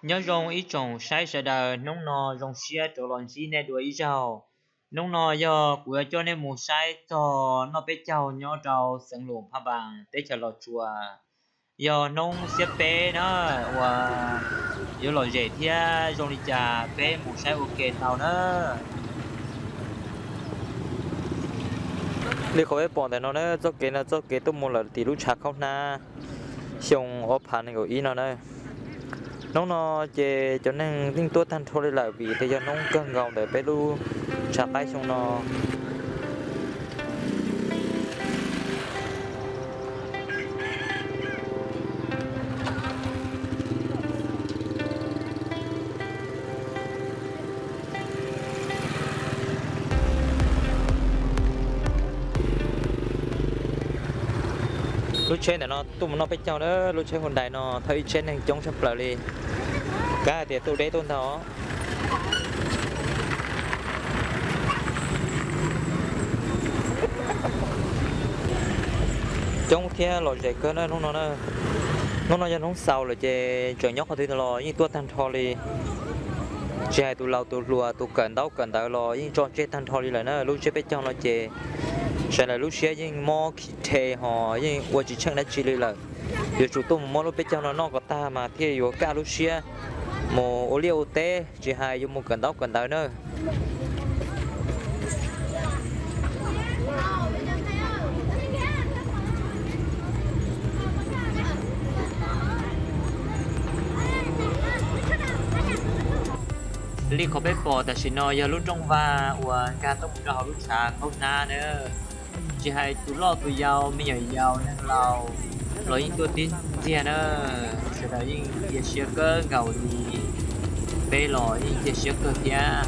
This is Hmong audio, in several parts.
Nyob zoo ib tsoom saib sawv daws, hnub no zoo siab rov los ntsib nej dua ib zaug. Hnub no yog kuv yuav coj nej mus saib txog noj peb caug nyob rau xeev Luam Phaj Npaas teb chaws Los Tsuas. Yog hnub xiab peb na, uas yuav lom zem thiab zoo li cas peb mus saib ua ke tau na. Li qhov peb pom ntawm no na, txoj kev no txoj kev tuaj mus lawm tim lub tshav khaub hnab xyoo ob phav nees nkaum ib no na. Hnub no ces cov neeg yeej tuaj tag nrho li lawm vim tias yog hnub kawg nkaus ntawm peb lub tshav qaib xyoo no. Lub tsheb ntawm no tuaj mus noj peb caug na, lub tsheb Hyundai no thawj ib tsheb neeg coob tshaj plaws li, kav hais tias tuaj deb tuaj ntau. Coob thiab lom zem kawg na hnub no na. Hnub no yog hnub xaus lawm ces tseem nyob qhov twg los yeej tuaj tag nrho li. Tsis hais tus laus tus hluas tus kawm ntaub kawm ntawv los yeej tso tseg tag nrho li lawm na. Lub tsheb peb caug no ces sawv daws lub siab yeej mob khib rhe ho yeej ua tsis tsheej dab tsi li lawm. Yuav tsum tuaj mus muab lub peb caug no noj kom tag mas thiaj yuav kaj lub siab mus ua liaj ua teb, tsis hais yuav mus kawm ntaub kawm ntawv na. Li qhov peb pom tam sim no yog lub rooj vag uas nkag tuaj mus rau hauv lub tshav khaub hnab na. Tsis hais tus loj tus yau, me nyuam yaus neeg laus los yeej tuaj tib ntxiag na. Sawv daws yeej cia siab kawg nkaus li, peb los yeej cia siab kawg thiab.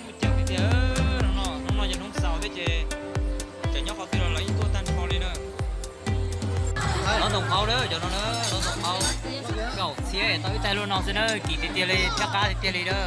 Muaj ceem tiag tiag. Hnub no, hnub no yog hnub xaus thiab ces tseem nyob qhov twg los lawv yeej tuaj tag nrho li na. Lov ntoos qauv na, cov no na, lov ntoos qauv. Kaum txhiab tau ib taig luaj no xwb na, kim tiag tiag li, thiab qab tiag tiag li na.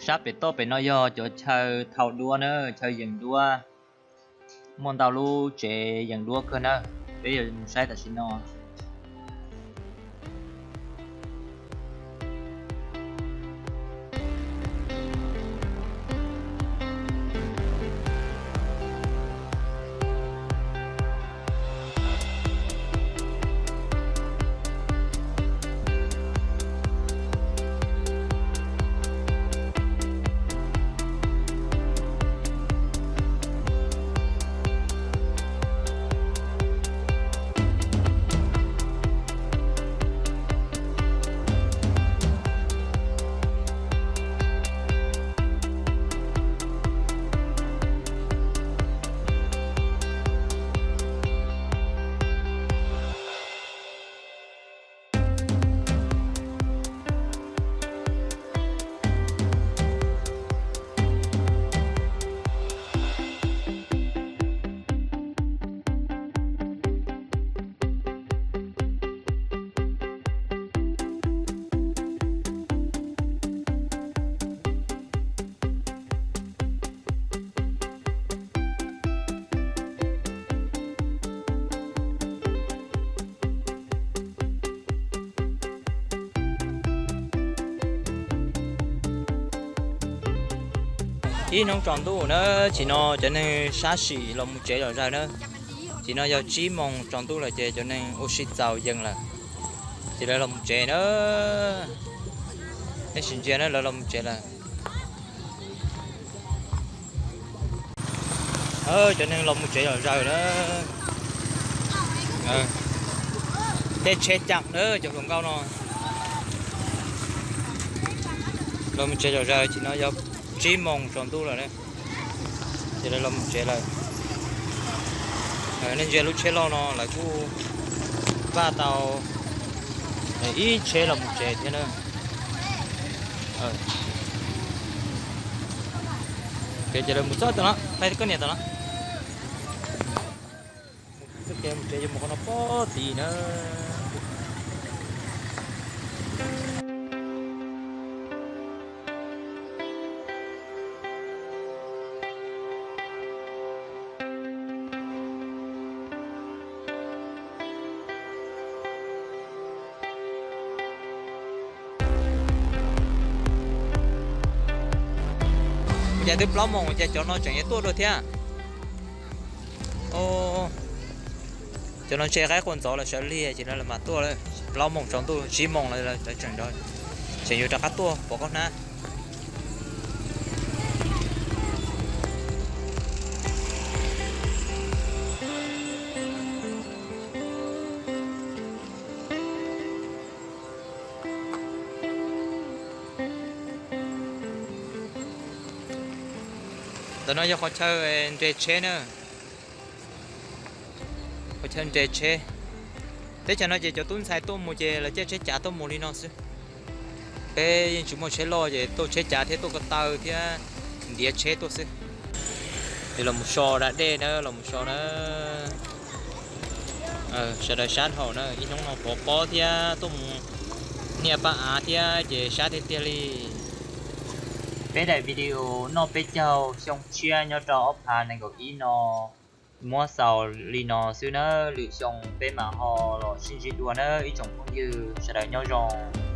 Sab pem toj pem no yog cov chaw thau duab na, chaw yees duab. Muaj ntau lub tsev yees duab kawg na, peb yuav mus saib tam sim no. Ib hnub tsaus ntuj na, tsim no cov neeg sab sim los mus tsev zom zaws na. Tsim no yog tsib moos tsaus ntuj lawm ces cov neeg ua si txaus yees lawm, ces lawv los mus tsev na. Nej sim ntsia na, lawv los mus tsev lawm. Cov neeg los mus tsev zom zaws na. Tej tsheb ceem na cov hluas nkauj no. Los mus tsev zom zaws, tsim no yog tsib moos tsaus ntuj lawm na, ces lawv los mus tsev lawm. Nej ntsia lub tsheb loj no lawv kuj npaj tau ib tsheb los mus tsev thiab na. Ces lawv mus txog tom no, pab koj niam tom no. Mus txoj kev mus tsev yuav mus qhov no pob tid na. Ua cas twb plaub moos ua cas cov no tseem yuav tuaj dua thiab. Cov no ntshe qaib qua ntxov lawv sawv lig ces lawv mam tuaj lawm. Plaub moos tsaus ntuj tsib moos lawv tseem, tseem yuav rov qab tuaj pov koj hnab. Ntawm no yog qhov chaw nres tsheb na. Qhov chaw nres tsheb. Teb chaws no ces cov tub ntxhais tuaj mus ces lawv caij tsheb cav tuaj mus li no xwb. Peb yeej tsis muaj tsheb loj ces tuaj tsheb cav thiab tuaj ko taw thiab ntiav tsheb tuaj xwb. Es los mus so da dej na, los mus so na. Sawv daws sab dhau na, ib hnub no pov pob thiab tuaj mus niaj pab av thiab ces sab tiag tiag li. Peb daim video noj peb caug xyoo tshiab nyob rau ob phav nees nkaum ib no muab xaus li no xwb na, lwm xyoo peb mam ho los sib ntsib dua na ib tsoom phooj ywg, sawv daws nyob zoo.